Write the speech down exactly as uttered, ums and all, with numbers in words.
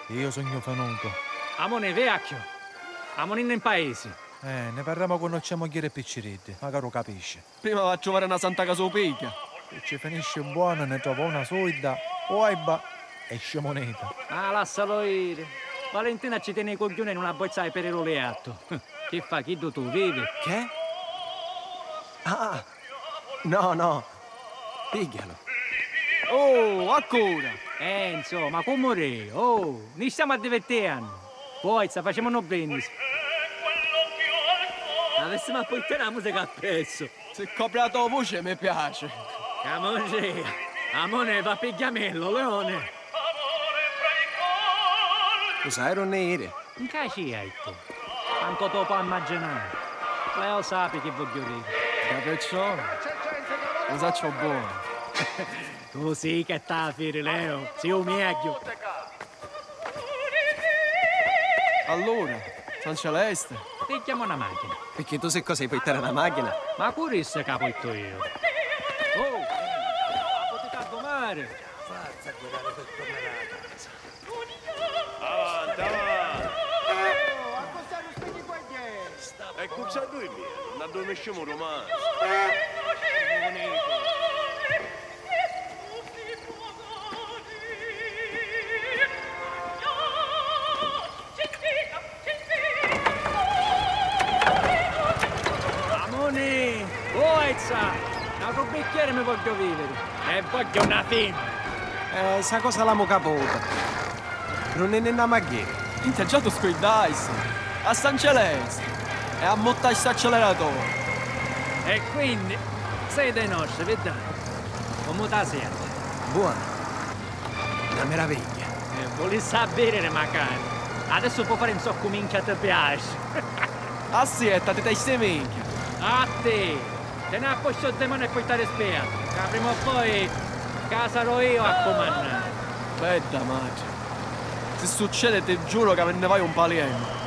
Iu sugnu finutu. Amò ne veacchiu. Amuninni in paesi. Eh, ne parremu quannu c'è mugghieri e picciriddi, magari u capisci. Prima va a truvari na santa ca s'u pigghia. Si ci finisci buonu ne trova una sudda, uaibba e scimunita. Ah, lassalu iri. Valentina ci teni i cugghiuni in una bozza di periru liattu. Chi fa, chiddu tu vivi? Che? Ah, ah, no, no. Pigghialu. Oh, accura! Eh, insomma, comu ri? Oh, ni stiamo addivirtennu. Forza, facemu nu brindisi. Avessimu a purtari la musica appressu. Si copri la to vuci mi piaci. Ca muria. Amone, va pigghiamillu, Leone. Lu sai d'unni iri? Nca ci hai tu? Manco tu poi immaginari. Leo sapi chi vogghiu diri. Ca perciò? Lu sacciu bonu. Tu sì che t'ha firi, Leo. Si u megghiu. Allura, San Celeste? Pigghiamu na machina. Picchì tu si cosa, i puoi tare na machina? Ma cu rissi ca poi tu io? Oh, a potiti addumari. Forza a guidari per tornare a casa. Avanti, avanti! Oh, accussì arruspiti qualche! E cu c'ha dui mia? N'addurmiscimu dumani. Amuni! Forza! N'autru bicchieri mi vogghiu viviri e vogghiu na femmina! Eh, sta cosa l'amu caputa. Nun ni nni nnamu a ghiri. Minchia, già tu scuiddaisti. A San Celeste. E ammuttaisti l'acceleratore. E quindi sei dei nostri, vidda. Comu ta sienti? Buona. Na meraviglia. Eh, vulissi a vidiri macari. Adesso puoi fare in so cu minchia ti piaci. Assietta, ti testi minchia. A te! Teni a postu sti mani e poi stari spia, ca prima o poi ca sarò io a cumannari. Bedda matri. Si succede ti giuro ca mi nni vaiu un paliennu.